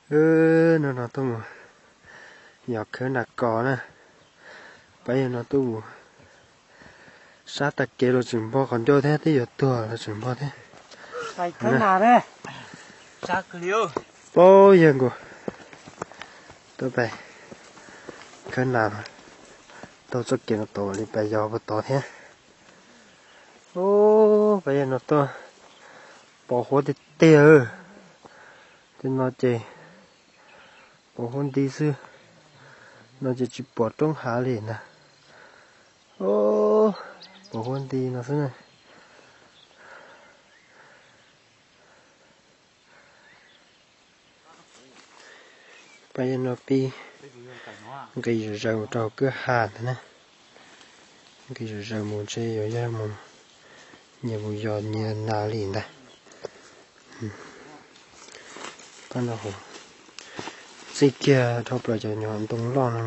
Wb no no tuaj mus yos khawb nas kos na. Pab yawg no tuaj mus sab tag kev los tseem npog qhov ncauj thiab, twb yuav tuag los tseem npog thiab. Paub yawg nkaus, tuaj pais khawb nas, taug txoj kev no tod li pais yos puag tod thiab. Pab yawg no tuaj pos huab tiag tiag. Tej no ces pos huab nti xwb, no ces tsis pom roob hav li ntag. Pos huab nti no xwb na. Pab yawg no pib nqis zom zaws mus rau hauv kwj ha ntag na. Nqis zom zaws mus ntshe yuav yog mus nyias mus yos nyias nas li ntag. Pab no txij kiag dhau plaws cov nyuam ntoo loj no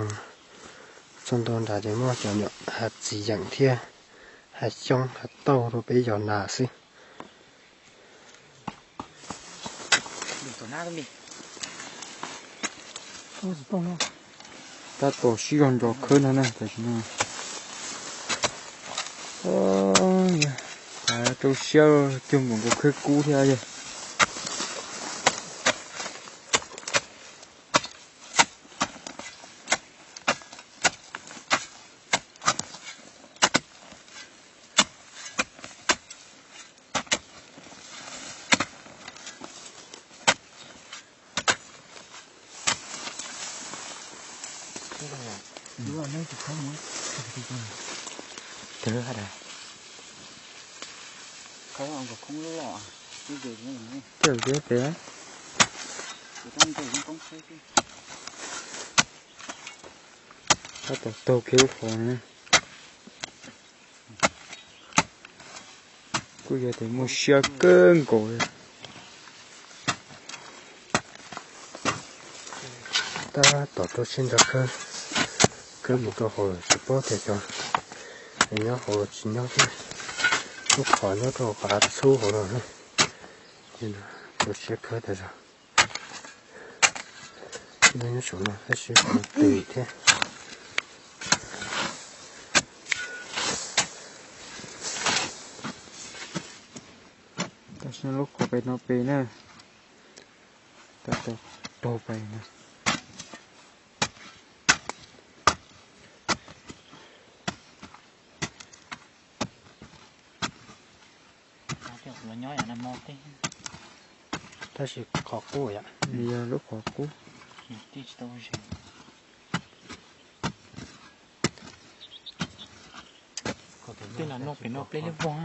txog ntua nrad ces muaj cov nyuam hav txiv yeem thiab hav xyoob hav tauj rau peb yos nas xwb. Tab tom sib zog nrov khawb no na, tam sim no rau siab cuag npaum nkaus khawb kub thiab yog. Tej pem tab tom taug kiag lub qhov no. Kuj yog tias muaj siab kawg nkaus li. Tab tom rau siab ntso khawb, khawb mus rau hauv lawm tsis paub tias cov nyob hauv los tsis nyob thiab. Lub qhov nyob rau qhov av txhub hauv no, rau siab khawb tas zog. Nyob saum no tab sis qhov twg thiab. Tam sim no lub qhov pem no pem na, tab tom taug pem no. Tab sis qhov qub yom, yog lub qhov qub. Tej no pem no pleb liab vog.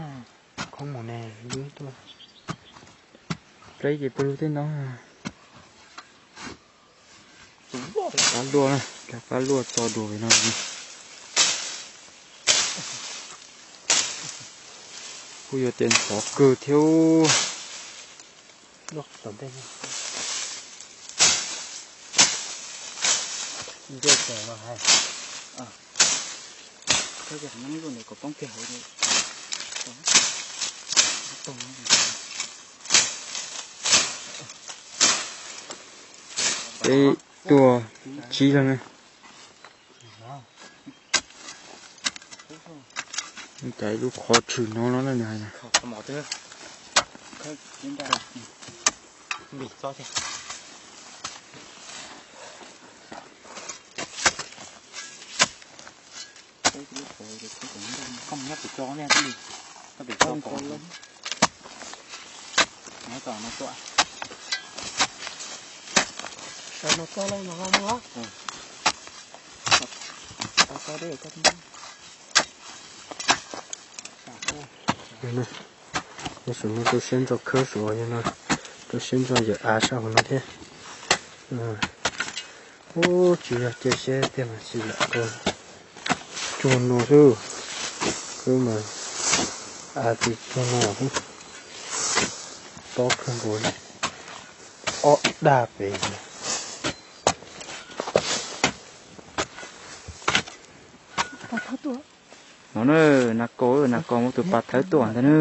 Khoob mus ne, lub tuaj. Pleb ces pw lub tej no. Qab luaj na, qab luaj tso dua pem no. Kuj yog tias ntxhov kawg thiab. Peb tuaj tsib leeg na. Cas ib lub qhov tshwm no no na nws hais na. Yog saum no rau siab ntso khawb saum, yog no rau siab ntso yawm av sab hauv no thiab. Ub, tsis yog cia siab tiag mas tsis lam tau cuag no xwb. Khawb mas av tsis cuag no xwb. Tob kawg nkaus li. Ob dag pem. No na, nas kos, nas kos muab tus pas thawb tuaj ntag na.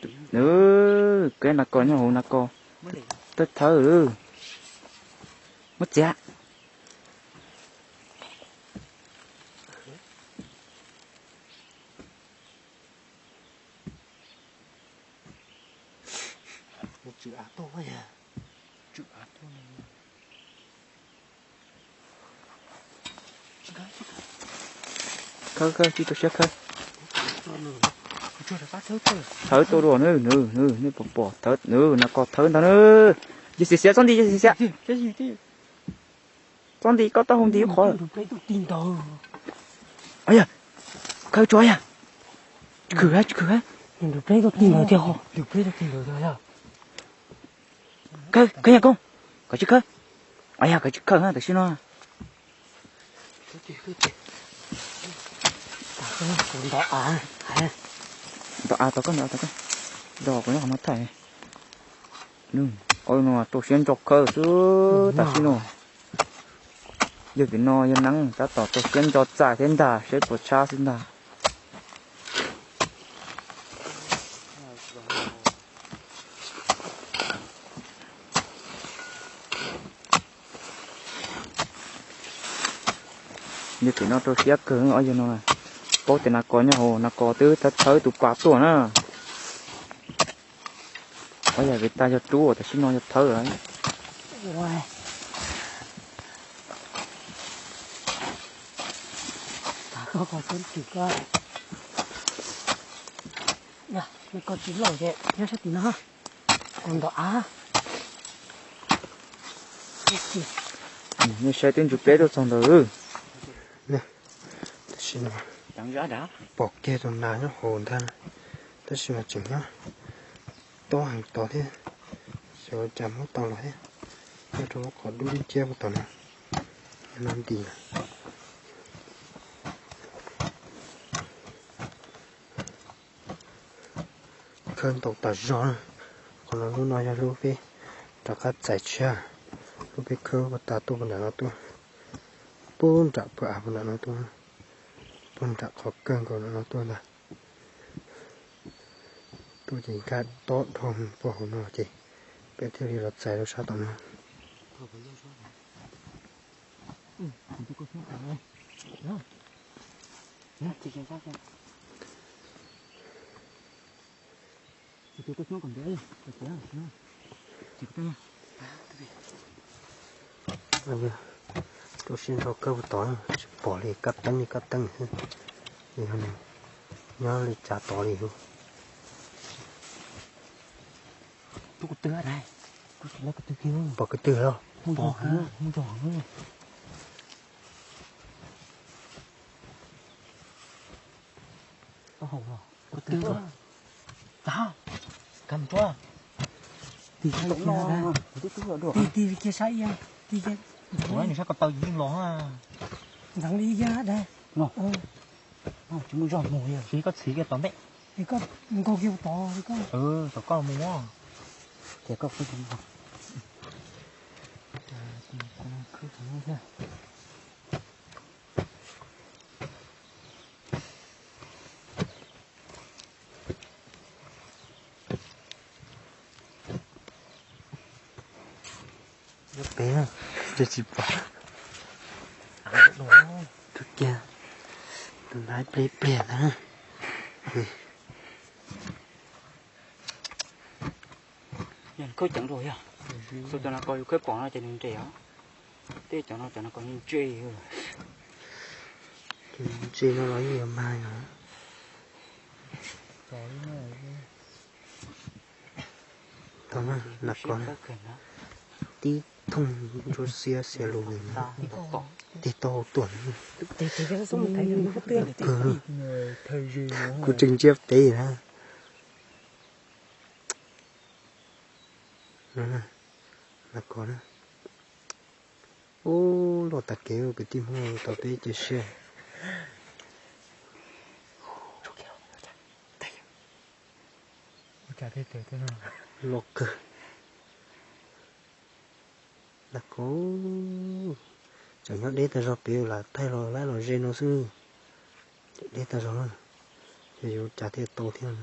Tus Nws, keb nas kos nyob hauv nas kos. Thawb thawb lawm. Muab txiav. Khawb, khawb, tsis tau siab khawb. Thawb tuaj dua nws, nws, nws, nej puas pom thawb, nws, nas kos thawb ntag nws. Yog xiav xiav txhob nti, yog xiav xiav. Txhob nti, koj tau hau nti ib qho. Yog, khawb tsuav yog. Tsis khwm, tsis khwm. Khawb, khawb yog koob, koj tsis khawb. Yog koj tsis khawb tam sim no. Nto av, tau koj, nto av tau koj. Nto kuv nyob qhov no thaij. Qhov no rau siab ntso khawb xwb tam sim no. Yog vim no yog neeb tab tom rau siab ntso txais thiab ntag, saib puas tshab xwb ntag. Yog tim no rau siab kawg os, yog no paub tias nas kos nyob hauv, nas kos twb thawb thawb tus pas tuaj na. Os, yog vim tas yog rub, tam sim no yog thawb lawm. Koj tsis loj ces nyob sab tim no, kuv nto av. Nej saib twb ntsus pleb tuaj txog ntawd. Tam sim no pom kiag tus nas nyob hauv ntag, tab sis mas tseem nyob tob heev tod thiab, xyov cas muab tau los thiab. Nyob rau lub qhov dub dub ciab puag tom no, no nti lawm. Khawb ntau tas zog na. Qhov no, lub no yog lub peb rov qab txais tshiab, lub peb khawb puag ta tuaj puag nram no tuaj, puag nram puag av puag nram no tuaj, puag nram qhov kawg nkaus nram no tuaj ntag. Tuaj ces nkag tob dhau puag hauv no ces peb thiaj li los txais rau sab tom no. Rau siab ntso kawg puag tod, tsis pom li, kab teeb li kab teeb xwb. Nyob li cas tod li. Pom kwv tw los? Ti, ti kiag sab ib yam, ti kiag. Nws sab ko taw yeej los. Ntxeev li ib yam dab. Tsis muaj zog mus, koj txhiv kiag tom ntej. Koj nkaug kiag tod, koj, tom koj mus. Ces koj khwb, khwb thiab. Nyob pem, ces tsis pom. Tus kiag, tus nab pliag pliag ntag. Khawb ceev dua yog, xyov cov nas kos yus khawb pom no ces nws nres os. Tej cov no cov nas kos ntse. Ntse no los yeej yuav mag yog. Tau na, nas kos tib thooj ntsuab xiab xiav lus li na. Tig tau tuaj. Kuv tseem ntsia pem na. Nas kos na. Ub, loj tag kev kwv tij Hmoob, tau peb cia siab. Loj kawg. Nas kos tseem nyob deb tag zog, pem lam thaij los laib los ze no xwb. Deb tag zog na, yog yuav cas thiaj tau thiab.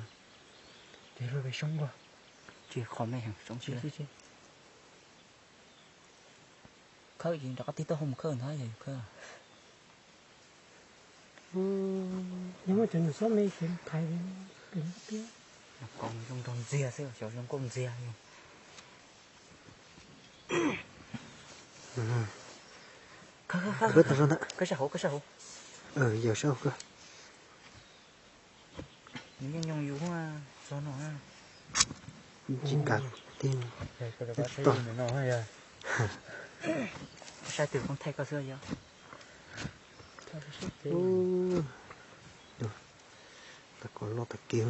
Ces lub pem soob nkuaj. Tsis qhov me heev soob tsis. Khawb ces rov qab tig taub hau mus khawb ntag yog yus khawb. Nyob muaj cov nyuam xob me ces thaiv pem tiab. Zoo nrog ntxiag xwb, xyov zoo nkauj ntxiag. Khawb, khawb, khawb, khawb sab hauv, khawb sab hauv. Yog sab hauv khawb. Nws yeej nyoog yus txog no. Tsis tas tiag. Saib twg koj thaij koj xwb yog. Tag kov loj tag kiag.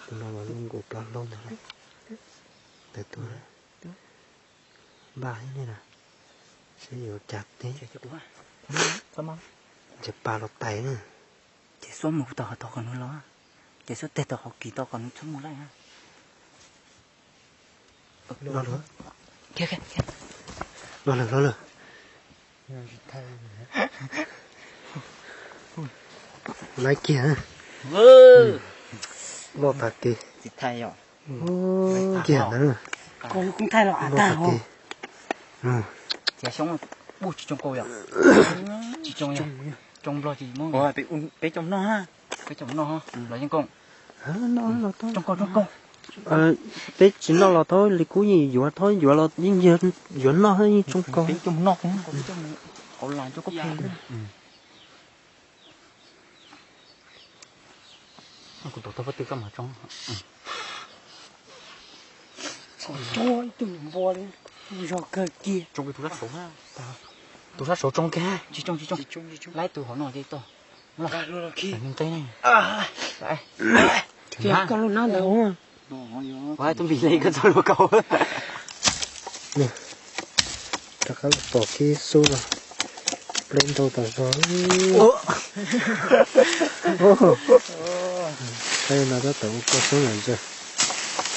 Tus no mas loj nkaus plaub hlob ntag. Ntawm tus npaj thiab ne na. Saib yuav cas teb. Ntshe pa los tais na. Ces xuab mus tau hauv tog kom nws los, ces xuab teg tau qhov kis tau kom nws txhob mus laij. Los lawm, los lawm, los lawm. Laib kiag. Loj tag kev. Kiag ntawd. Loj tag kev. Peb coj noj, peb coj noj. Peb tsis noj los thaub li kuv yeej yuav, thaub yuav los yeej yuav noj yeej tsoo kaug. Kuv tus thaub pob tw koj mas tsoo. Ib tug npua li, zog kawg kiag. Tsoo tus sab saud, tus sab saud tsoo kiag. Tsis tsoo, tsis tsoo. Laib tus hauv no ces tau. Nqe ne. Koj lub nab ntawd. Ua tus npis li koj txog lub kaus. Rov qab los pom kiag xub no. Pleb ntau tas zog. Qhov no tab tom ua koj xoob lam ntsa.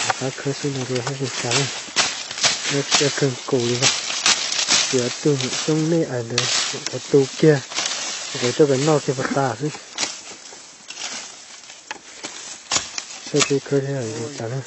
Rov qab khawb xub no rau hab zoo tas. Nyob tsiab kawg nkaus li no. Tias tug xyoob nej ais ntawd ua tu kiag, nqus coj pem noj kiag puas tas xwb. Saib peb khawb thiab zoo tas na.